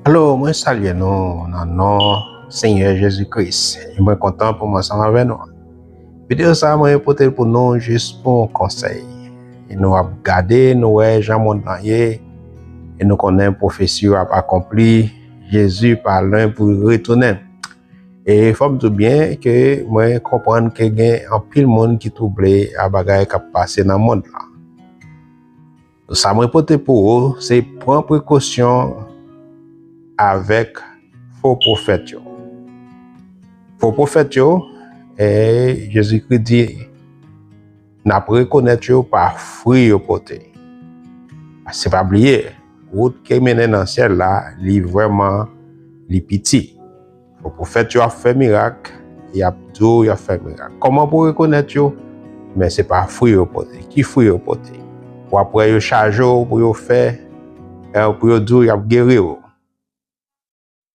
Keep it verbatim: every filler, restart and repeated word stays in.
Alo, mwen salye nou nan non Senyè Jezi Kris. E mwen kontan pou m ansanm avè nou. Videyo sa a, mwen pote l pou nou jis pou yon konsèy. E nou ap gade, nou wè jan mond lan ye, e nou konnen pwofesi yo ap akonpli, Jezi pa lwen pou l retounen. E fò m di w byen ke mwen konprann ke gen anpil moun ki twouble a bagay k ap pase nan mond lan. Sa mwen pote pou ou, se pran prekosyon avèk fo pwofèt yo. Fo pwofèt yo, e, Jezikri di, n ap rekonèt yo pa fwi yo pote. Paske pa bliye, wout ki mennen nan syèl la, li vrèman, li piti. Fo pwofèt yo ap fè mirak, y ap di w y ap fè mirak. Kòman pou w rekonèt yo? Men se pa fwi yo pote. Ki fwi yo pote? W ap wè yo chaje w pou yo fè, e, pou yo di w y ap geri w.